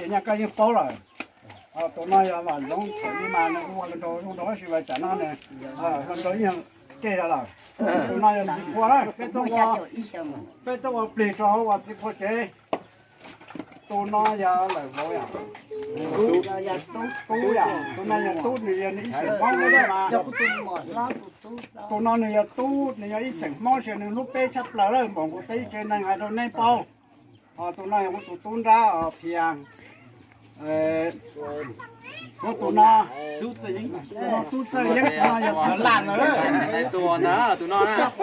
Nyaj koj yeej paub lawm. Tus no yog Vam Zoov, thaum ub mas nws ua hluas nraug zoo nraug tab sis mas tsam no nws hluas nraug yeej kej lawm. Tus no yog txiv qhua na, peb tuaj ua, peb tuaj ua plig rau hauv uas txiv qhua tsev. Tus no yog lawm vauv yom? Tub yom, tus no yog tub, nws yog nws ib xeem Hmoob na. Tus no nws yog tub, nws yog ib xeem Hmoob, nws hlub peb tshaj plaws lawm, npaum nkaus peb ib tsev neeg hais rau neb paub. Tus no yog kuv tus tub nrab os, Phias. Kuv tus no, tus no Tub Txawj Yeeb, tus no yog txiv ntxawm,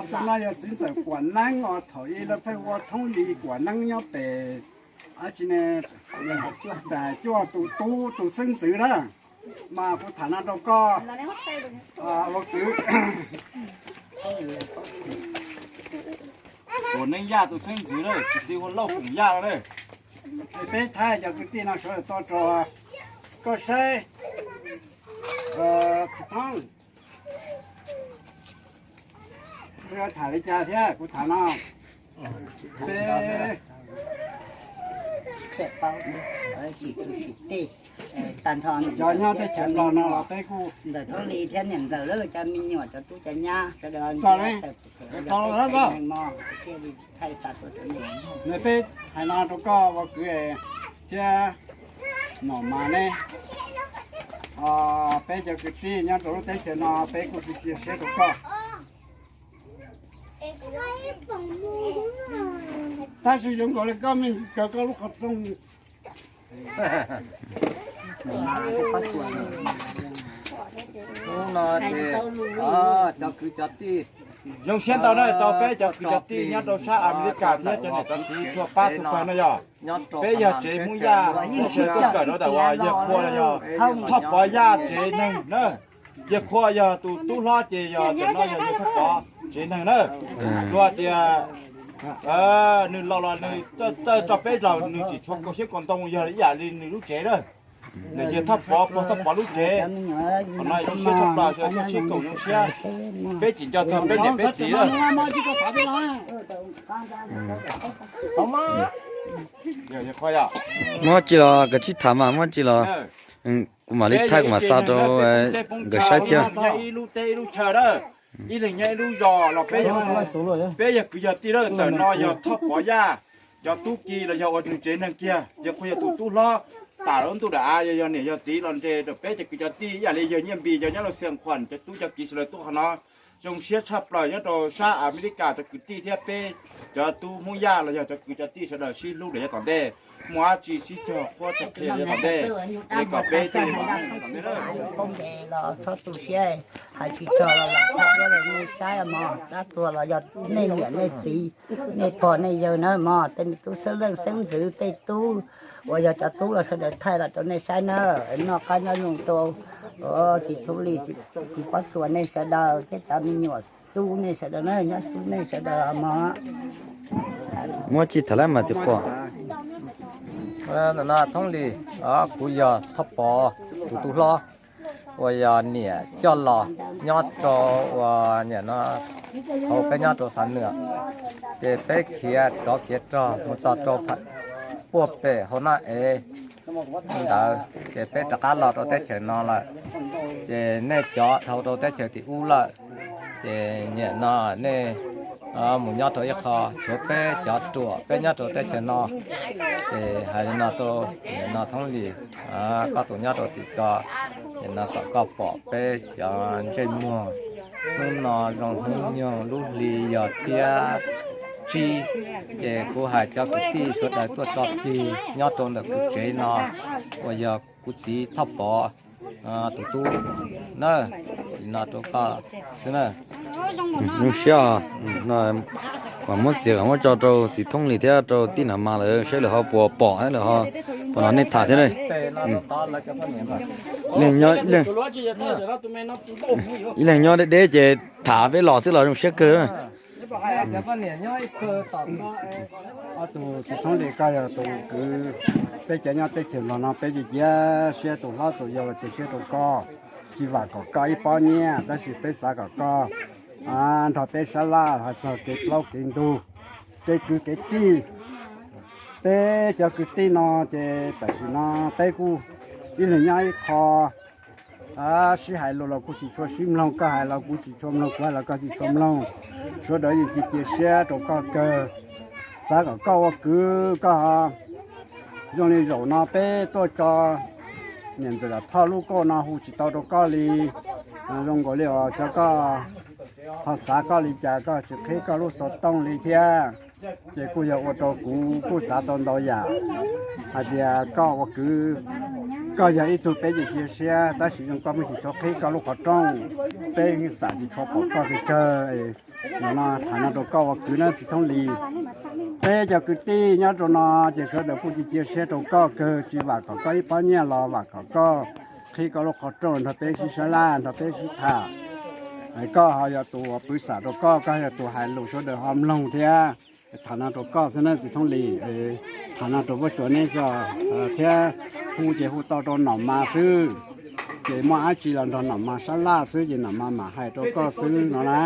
tus no yog txiv ntxawm Kuam Neeb os, thaum ub lawv pheej ua Thoob Lis Kuam Neeb nyob pem, tsis ne, pem cuaj tus tub tus xeeb ntxwv na. Mas kuv tham no rau koj, ua kwv. Kuam Neeb Yaj tus xeeb ntxwv na, tus txiv hu Lauj Foom Yaj no na. Es peb thaij cov kwv tij no sawv daws tuaj rau koj saib. Tsis thoob, kuv yuav tham li cas thiab kuv tham no, peb cov nyob teb chaws Nplog no los peb kuj, ntawm Thoob Lis thiab niam ntxawm lawv cov me nyuam cov tub cov nyab sawv daws, txog li, txog li, nws peb hais no rau koj ua kwv thiab nom mas ne, peb cov kwv tij nyob rau lub teb chaws no peb kuj cia siab rau koj. Tab sis zoo nkaus li koj me kaw koj lub qhov rooj. Hnub no ces cov kwv cov tij, zoo siab ntau na rau peb cov kwv cov tij nyob rau sab Amelikas thiab cov niam cov txiv txhua pab txhua pawg no yog, peb yog tsev Hmoob Yaj, peb sawv daws tuaj kawm rau ntawm uas Yawg Qhua yog Thoj Pov Yaj tsev neeg na. Yawg Qhua yog tus tub hlob ces yog ntawm no yog Yawg Thoj Pov tsev neeg na. Luag tias nws laus los nws txawj tso peb los nws tsis tshua kaus siab kaus ntoo, yog ib yam li nws lub tsev na. Nws yog Thoj Pov, puag Thoj Pov lub tsev. Qhov no zoo siab tshaj plaws, zoo siab kaum zoo siab. Peb tsis nco txog peb niam peb txiv lawm. Muab tsis los koj tsis tham mas muab tsis los, kuv mam li thaij kuv mam xa rau nkawd saib thiab. Ib lub teb ib lub chaw na, ib leeg nyob ib lub zos los peb, peb yog kwv yog tij lawm. Ntawm no yog Thoj Pov Yaj, cov tub ki los yog ua nws tsev neeg kiag, yog kuj yog tus tub hlob. Tam lub ntuj dam av yog, yog niam yog txiv los nres rau peb cov kwv cov tij ib yam li yawg Nyiaj Npis yog nyob rau Xias Khuam cov tub cov ki sawv daws tuaj qhov no. Zoo siab tshaj plaws nyob rau sab Amelikas cov kwv tij thiab peb cov tub Hmoob Yaj los yog cov kwv cov tij sawv daws sib hlub rau yav tom ntej. Muaj dab tsi sib cog qhuab txog qhia yav tom ntej, es kom peb thiaj li poob tes los txhob tu siab, hais tsis txog los lam thaj duab rau nej saib mog. Dab tuag los yog nej niam nej txiv, nej pog nej yawg na mog. Tej me tub xeeb leej xeeb ntxwv, tej tub uas yog cov tub los sawv daws thaij los rau nej saib na. Noj qab nyob zoo rau txiv Thoob Lis, txiv Pob Tsuas nej sawv daws thiab cov me nyuam xub nej sawv daws na, nyob xub nej sawv daws mog. Muab tsis tham lawm mas txiv Qhua. Thoob Lis, kuv yog Thoj Pov tus tub hlob uas yog niam coj los nyob rau uas niam no hauv peb nyob rau Xav Nwm. Ces peb khiav tsov khiav rog mus txog rau puag pem hauv Naj Ev ntawd, ces peb rov qab los rau teb chaws no lawm. Ces nej cov dhau rau teb chaws tim ub lawm, ces niam no nej mus nyob rau ib qho, tshuav peb cov ruam peb nyob rau teb chaws no. Ces hais li no rau niam no Thoob Lis, koj tus nyob rau tim ko, niam no kom koj pom peb cov ntsej muag. Hnub no zoo hnub nyoog lub hli yog xiab tsib, ces kuv hais cov kwv tij sawv daws tuaj tso plig nyob rau ntawm kuv tsev no uas yog kuv txiv Thoj Pov tus tub na. Li no rau koj xwb na. Zoo siab os. Mam muab txiav kom muab tso rau txiv Thoob Lis thiab rau tij Nam Mas lawv saib lawv ho puas pom thiab lawv ho puas hnov nej tham thiab. Ib leeg nyob deb deb ces tham peb los xwb los zoo siab kawg. Tus txiv Thoob Lis, koj yog tus kwv, peb cov nyob teb chaws Nplog no peb cia siab, tus hlob tus yau los cia siab rau koj, tsis vam kom koj ib pob nyiaj, tab sis peb xav kom koj nrog peb sab laj hais txog kev plaub kev ntug, kev kwv kev tij, Peb cov kwv tij no ces tam sim no peb kuj ib leeg nyob ib qho, sib hais lus los kuj tsis tshua sib mloog, koj hais los kuv tsis tshua mloog, kuv hais los koj tsis tshua mloog. Sawv daws yeej cia cia siab rau koj kawg, xav kom koj ua kwv koj. Zoo li zaum no peb tuaj tso niam ntxawm Lam Thoj lub kauj no hu tsis tau rau koj li. Zoo nkaus li os, xyov koj ho xav koj li cas, koj tsis qhib koj lub xov tooj li thiab. Ces kuj yog ua rau kuv kuj xav tau ntau yam hais tias koj ua kwv, koj yog ib tug peb cia cia siab, tab sis zoo koj muaj tsis tshua qhib koj lub qhov rooj, peb xam tsis tshua pom koj pes tsawg. Nim no tham no rau koj ua kwv na txiv Thoob Lis. Peb cov kwv tij nyob rau no ces sawv daws kuj cia cia siab rau koj kawg, tsis vam kom koj ib pob nyiaj los vam kom koj qhib koj lub qhov rooj nrog peb sib sab laj nrog peb sib tham. Koj ho yog tus uas pwv xam rau koj, koj yog tus hais lus sawv daws ho mloog thiab. Tham no rau koj xwb na txiv Thoob Lis. Tham no rau Pob Tsuas neb xwb thiab, hu ces hu tau rau Nom Mas xwb. Ces muaj dab tsi los nrog Nom Mas sab laj xwb ces Nom Mas mam hais rau koj xwb no na.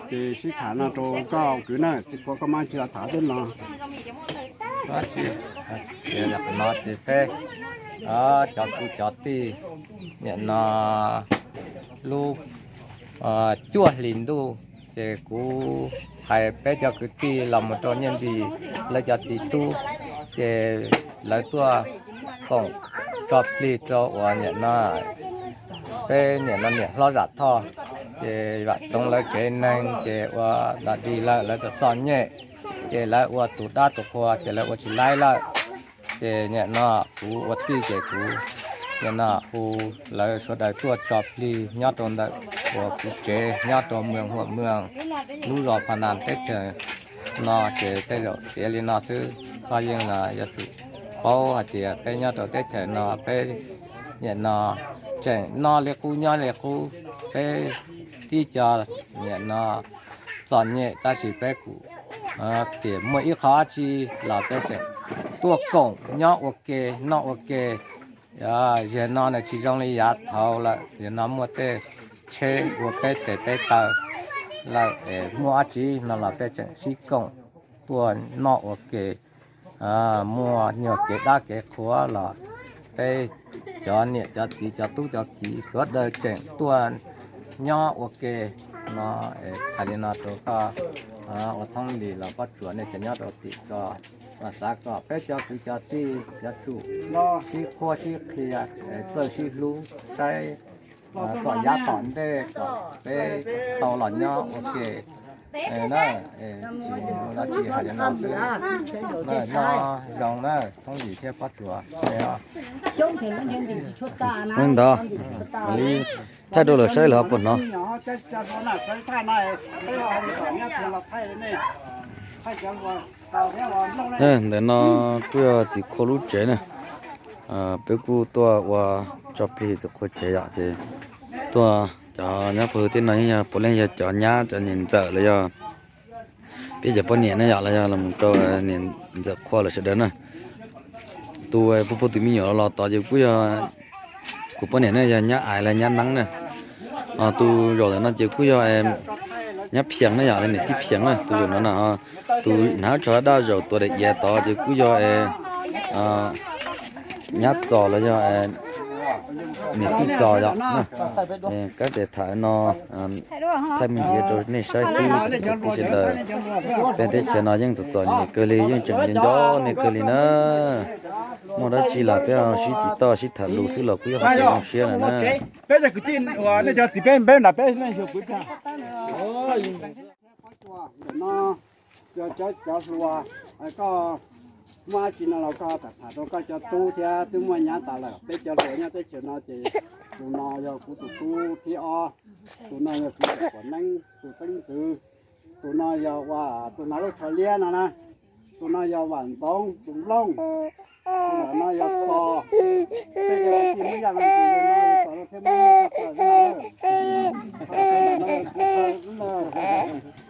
Ces sib tham no rau koj kwv na, txiv Phuav koj muaj dab tsi los tham thiab no. Ces peb cov kwv cov tij nim no lub cuaj hlis ntuj ces kuv hais peb cov kwv tij los mus rau Nyiaj Ntxis lawv cov txiv tub, ces lawv tuaj koom tso plig rau uas nim no peb nim no niam hlob Zam Thoj, ces Vam Txoov lawv tsev neeg ces ua da di lawm, lawv txom txom nyem, ces lawv ua tus dab tus qhua ces lawv ua tsis laib lawm. Ces nim no kuv ua tij ces kuv nim no hu lawv sawv daws tuaj tso plig nyob rau ntawm uas kuv tsev nyob rau Moos Huam Moos, lub zos Pha Nas teb chaws no ces tej zaum tiav li no xwb. Koj yeej yuav tsum paub hais tias peb nyob rau teb chaws no peb nim no tseem noj li qub nyob li qub, peb tib co nim no txom nyem tab sis peb kuj tias muaj ib qho dab tsi los peb tseem tuaj koom nyob ua ke noj ua ke. Yog no nws tsis zoo li yav thaud lawm, yog no muaj tej tsheb ua peb tes peb taw lawm, muaj dab tsi no los peb tseem sib koom tuaj noj ua ke, muaj nyuag kev dab kev qhua los peb cov niam cov txiv cov tub cov kiv sawv daws tseem tuaj nyob ua ke no. Hais li no rau koj ua Thoob Lis los Pob Tsuas nej cov nyob rau tim ko, mas xav kom peb cov kwv cov tij yuav tsum sib qhuab sib qhia, txawj sib hlub saib tom yav tom ntej kom peb tau los nyob ua ke na. Tsis ua dab tsi hais li no xwb. Nyob zoo na Thoob Lis thiab Pob Tsuas. Ntawd mam li thaij rau lawv saib lawv puas hnov. Ntawm no kuj yog txiv Qhua lub tsev na. Peb kuj tuaj ua tso plig txiv Qhua tsev yom, ces tuaj cov nyab pog hwv tib no yeej yog puav leej yog cov nyab cov niam ntxawm los yog peb cov poj niam ne yom, los yog los rau niam ntxawm Qhua lawv sawv daws na. Tus puag puag tus me nyuam los los tod ces kuj yog kuv poj niam ne, yog nyab Ais los nyab Neeb na. Tus zaum ntawm no ces kuj yog nyab Phiaj na yom, niam tij Phiaj na. Tus zaum no na, tus hnav tsho daj zaum tuav daim iav tod ces kuj yog nyab Txos los yog niam tij Txos yom. Kab tes tham no thaij me ntsis rau nej saib xwb, peb sawv daws peb teb chaws no yeej txom txom nyem kawg li, yeej tseem nco nco nej kawg li na. Muaj dab tsi los peb sib tiv toj sib tham lus xwb los kuj yog qhov zoo siab lawm na. Peb cov kwv tij uas nej cov txiv peb peb nram peb nej xyuas kuv tag. Ntawm no, cov cov hluas, koj muaj dab tsi no los koj tham tham rau koj cov tub thiab, twb muaj nyab tas lawm. Peb cov hluas nyob teb chaws no ces tus no yog kuv tus tub thib ob, tus no yog kuv tus quas neeb tus xeeb ntxwv, tus no yog ua tus hnav lub tsho liab no na, tus no yog Vam Ntxoov tus nplooj, tus no yog Txos. Peb cov kwv tij Hmoob Yaj no ces yog no yog Txos no thiab Hmoob Yaj no.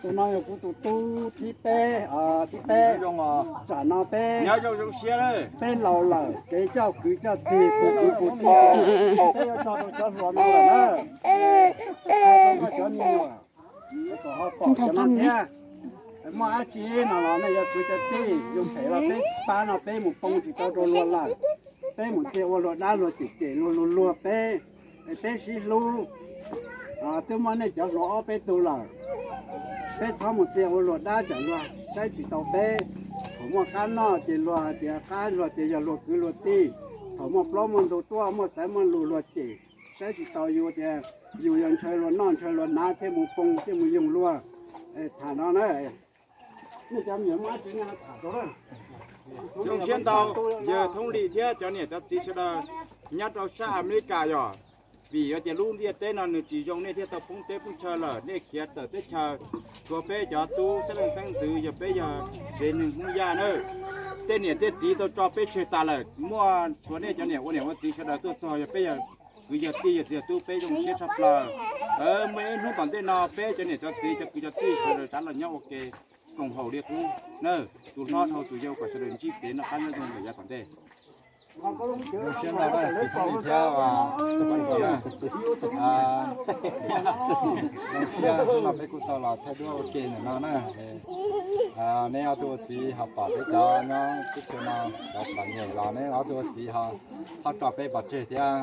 Tus no yog kuv tus tub thib peb, thib peb. Tsam no peb, peb laus lawm, kev coj kwv coj tij, tus kwv tus tij, peb yuav tso rau cov hluas no lawm na. Hais rau koj cov me nyuam, kom ho pom cov no thiab. Muaj dab tsi no los nej yog kwv cov tij, zoo phem los peb pab no peb mus poob tsis tau rau luag lawm. Peb mus txia ua luag dab luag cem cem luag luag luag peb, es peb sib hlub. Twb muaj nej cov hluas ob peb tug lawm, peb txhob mus txia ua luag dab tsam luag saib tsis tau peb. Thaum muaj qab noj ces luag hais tias qab luag ces yog luag kwv luag tij. Thaum muaj plaub muaj ntug tuaj muaj xaiv muaj lus luag cem, saib tsis tau yus tias yus yog ntshaw luag noj ntshaw luag hnav thiaj mus poob thiaj mus yoog luag. Tham no na. Zoo siab ntau, yawg Thoob Lis thiab cov niam cov txiv sawv daws nyob rau sab Amelikas yog vim yog tias lub ntiaj teb no nws tsis zoo nej thiaj tau poob teb poob chaw lawm, nej khiav tawm teb chaws. Tshuav peb cov tub xeeb leej xeeb ntxwv yog peb yog tsev neeg Hmoob Yaj na, tej niam tej txiv tau tso peb tseg tas lawm, muaj tshuav nej cov niam ua niam ua txiv sawv daws tuaj txog yog peb yog kwv yog tij yog txiv yog tub peb zoo siab tshaj plaws. Muaj ib hnub tom ntej no peb cov niam cov txiv cov kwv cov tij sawv daws rov los nyob ua ke koom haum li qub na, tus hlob dhau tus yau kom sawv daws ntsib kev noj qab nyob zoo lawm yav tom ntej. Zoo siab ntau, thiab zoo siab no peb kuj tau los thaij duab ua ke ntawm no na. Neb ob tug ua txiv ho pom peb cov nyob teb chaws no cov txom nyem los neb ob tug ua txiv ho txhob tso peb pov tseg thiab,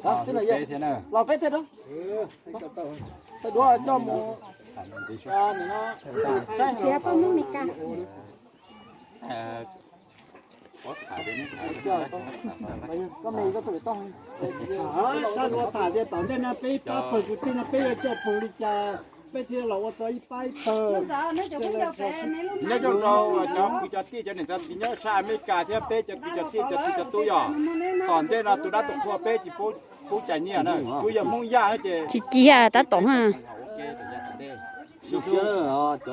hlub peb thiab na. Los peb thiaj thaij duab coj mus saib. Txhaj luag tham tias tom ntej no peb ib pab pawg kwv tij no peb yuav coj pawg li cas peb thiaj los ua tau ib pab ib pawg. Nyob zoo rau cov kwv cov tij cov niam cov txiv nyob sab Amelikas thiab peb cov kwv cov tij cov txiv cov tub yog tom ntej no tus dab tus qhua peb tsis pub cais nyiaj na, kuj yog Hmoob Yaj ces tsis cia tab tom ha.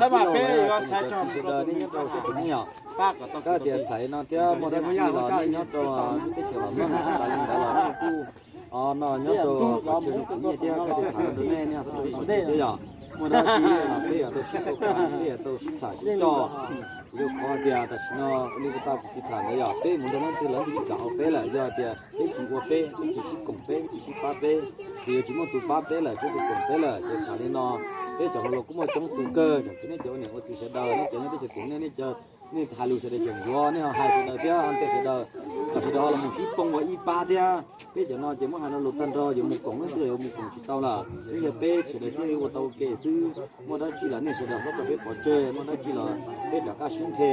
Tab mas peb yuav xav tso sawv daws nej nyob rau sab tim Hmoob Yaj, koj tias thaiv no thiab muaj dab tsi los nej nyob rau lub teb chaws vam meej sawv daws li ntawd los nej kuj no nyob rau qhov chaw zoo khwv nyiaj thiab koj tias thaiv rau nej nej txhob rau ib qhov chaw thiab yog muaj dab tsi los peb yuav tau sib tau, peb yuav tau sib tham sib coj. Yog qhov tias tam sim no li kuv tau kuv tsis tham ntawd yog peb mus nrog leej twg los leej twg tsis kam ua peb lawm, yog tias peb tsis ua peb, peb tsis sib koom peb, peb tsis sib pab peb, ces yuav tsis muaj tus pab peb lawm, tsis muaj tus koom peb lawm. Ces tham li no peb cov hluas los kuj muaj coob tus kawg, tsoom kwv nej cov ua niam ua txiv sawv daws, nej cov nyob teb chaws tim nej, nej cov nej hais lus sawv daws tseem yuav nej ho hais sawv daws thiab ho ntes sawv daws, kom sawv daws ho los mus sib poob ua ib pab thiab. Peb cov no ces muab hais lo lus tag nrho yuav mus koom leej twg yuav mus koom tsis tau lawm, yeej yog peb sawv daws thiaj li ua tau ua ke xwb. Muaj dab tsi los nej sawv daws txhob rau peb pov tseg, muaj dab tsi los peb rov qab sib nthe.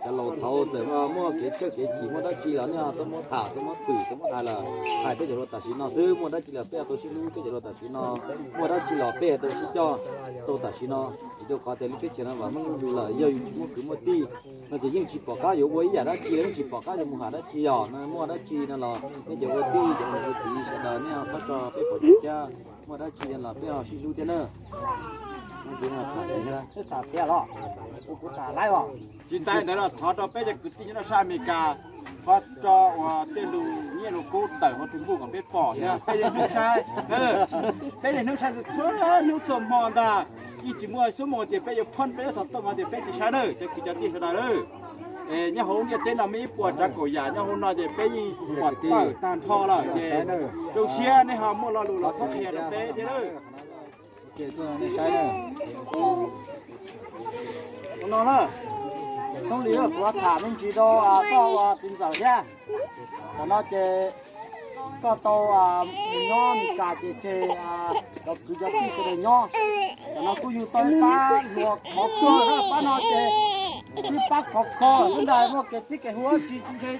Cov laus thaud txawm muaj kev txhawj kev chim muaj dab tsi los nej txhob muab tham txhob muab thwm txhob muab hais lawm, hais peb cov hluas tam sim no xwb, muaj dab tsi los peb yuav tau sib hlub peb cov hluas tam sim no, muaj dab tsi los peb yuav tau sib coj rau tam sim no. Vim rau qhov tias lub teb chaws no vam meej lug lawm, yog yus tsis muaj kwv muaj tij no ces yeej tsis pom qab yuav ua ib yam dab tsi, yeej tsis pom qab yuav mus hais dab tsi. Yog no muaj dab tsi no los nej cov ua tij cov niam ua txiv sawv daws nej txhob tso peb pov tseg thiab, muaj dab tsi los peb ho sib hlub thiab na. Tsis tas ntawd los thov rau peb cov kwv tij nyob rau sab Amelikas, ho tso uas tej lus nyiaj lus kub tawm hauv tus npuj kom peb pom thiab peb li hnub saib, peb li hnub saib txhua hnub txhua hmo ntag. Yeej tsis muaj xub mus tias peb yuav phoj peb xov tooj tias peb tsis saib na, cov kwv cov tij sawv daws na. Nyob hauv ntiaj teb no muaj ib puas tsav kaum yam, nyob hauv no ces peb yeej pom tawm tag nrho lawm ces zoo siab nej ho muaj lo lus los thov qhia rau peb thiab na. No na, Thoob Lis, kuv tham me ntsis rau koj ua txiv ntxawm thiab. Tam no ces koj tau mus nyob Meskas ces tseg cov kwv cov tij sawv daws nyob. Tam no kuj yug tau ib pab hluas khov kho, pab no ces ib pab khov kho xwb ntag, muaj kev txib kev hu dab tsi ntshe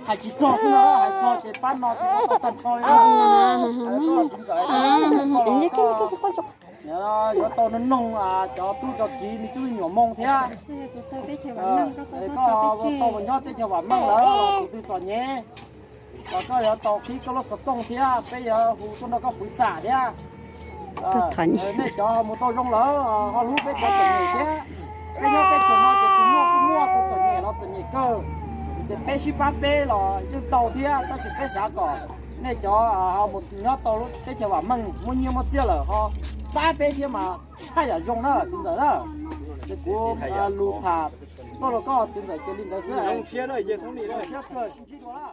hais tsis txog xwb no, hais txog ces pab no ces ua tau tag nrho li. Koj txiv ntxawm, koj yuav tau noog noog cov tub cov kiv me tub me nyuam moo thiab. Koj tau mus nyob teb chaws vam meej lawm los tus twg txom nyem, los koj yuav tau qhib koj lub xov tooj thiab peb yuav hu tuaj nrog koj pwv xam thiab. Nej cov mus tau zoo lawm ho hlub peb cov txom nyem thiab. Peb nyob teb chaws no ces tus muaj kuj muaj, tus txom nyem los txom nyem kawg. Ces peb sib pab peb los yeej tau thiab, tab sis peb xav kom nej cov ho mus nyob tau lub teb chaws vam meej muaj nyiaj muaj txiaj lawm ho pab peb thiab mas haj yam zoo na txiv ntxawm na. Ces kuv lus tham tuaj rau koj txiv ntxawm ces li ntawd xwb. Zoo siab kawg, sib ntsib dua na.